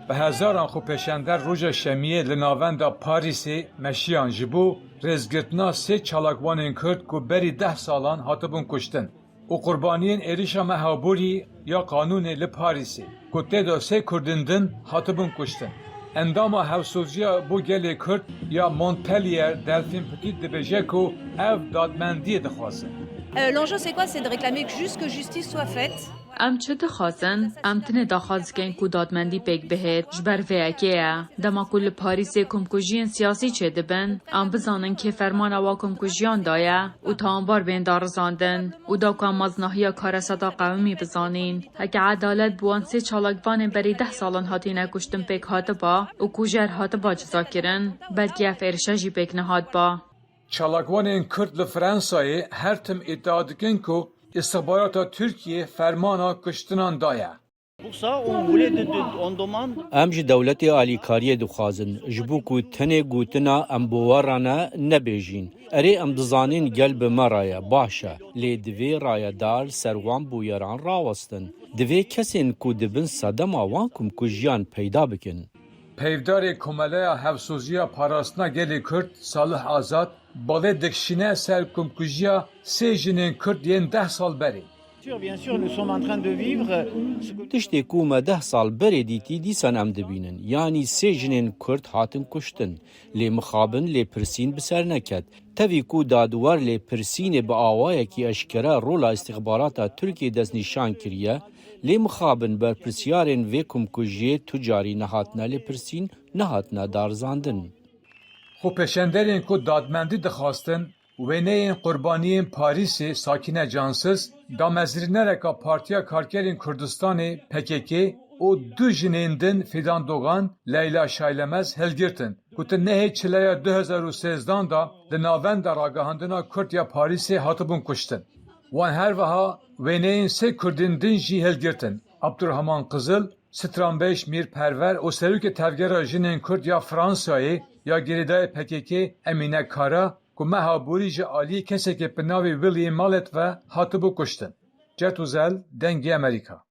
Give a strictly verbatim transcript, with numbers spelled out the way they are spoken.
Bi hezaran xwepêşender roja Şemiyê li navenda Parîsê meşiyan ji bo rêzgirtina sê çalakvanên Kurd ku berî deh salan hatibûn kuştin û qurbaniyên êrişa mehaborî ya qanûnê li Parîsê ku tê de sê Kurdên din hatibûn kuştin. Endama Hevsoziya bo Gelê Kurd ya Montpellier, Delphine Petit, dibêje ku ev dadmendiyê dixwazin. Euh, L'enjeu, c'est quoi? C'est de réclamer que juste que justice soit faite. Em çi dixwazin? Em tenê daxwaz dikin ku dadmendî pêk bihêt. Ji ber vê yekê ye. Dema ku li Parîsê komkujiyên siyasî çêdibin, em bizanin kê fermana wa komkujiyan daye û tawanbar bên darizandin û da ku em mezinahiya kareseta qewimî bizanîn. Heke edalet bi wan sê çalakvanên berî deh salan hatine kuştin pêk hatiba û ku ji her hatiba cizakirin, belkî ev êrişe jî pêk nehatba. Çalakvanên Kurd li Fransayê her tim îdia dikin ku îstixbarata Tirkiyê fermana kuştinan daye. Pour ça, on voulait de, de- on demande. Em ji dewletê alîkariyê dixwazin, ji bo ku tenê gotina em bi we re ne, nebêjîn. Erê, em dizanin gel bi me re ye, baş e. Lê divê rayedar ser wan bûyeran rawestin. Divê kesên ku dibin sedema wan komkujiyan peyda bikin. Peyvdarê Komeleya Hevsoziya Parastina Gelê Kurd Salih Azad balê dikişîne ser komkujiya sê jinên Kurd yên deh sal berê. Sûr, bien sûr, nous sommes en train de vivre ce que Tiştê ku me deh sal berê dîtî, dîsan em dibînin. Yanî sê jinên Kurd hatin kuştin. Lê mixabin lêpirsîn bi ser neket. Tevî ku dadwer lêpirsînê bi awayekî eşkere rola îstixbarata Tirkiyê destnîşan kiriye, lê mixabin berpirsyarên vê komkujiyê tu carî nehatine lêpirsîn, nehatine darizandin. Xwepêşenderên ku dadmendî dixwastin, wêneyên qurbaniyên Parîsê Sakîne Cansiz, damezrînereka Partiya Karkerên Kurdistanê, P K K, û du jinên din Fidan Dogan, Leyla Şaylemez hilgirtin, ku di nehê Çileya du hezar û sêzdan de li navenda ragihandina Kurd ya Parîsê hatibûn kuştin. Wan her wiha wêneyên sê Kurdên din jî hilgirtin, Abdurrahman Qizil, Stranbêj Mîr Perwer û Serokê Tevgera Jinên Kurd ya Fransayê ya girêdayê P K K Emîne Kara, ku meha borî ji aliyê kesekê bi navê William Mallet ve hatibû kuştin. Cet Uzel, Dengê Amerîka.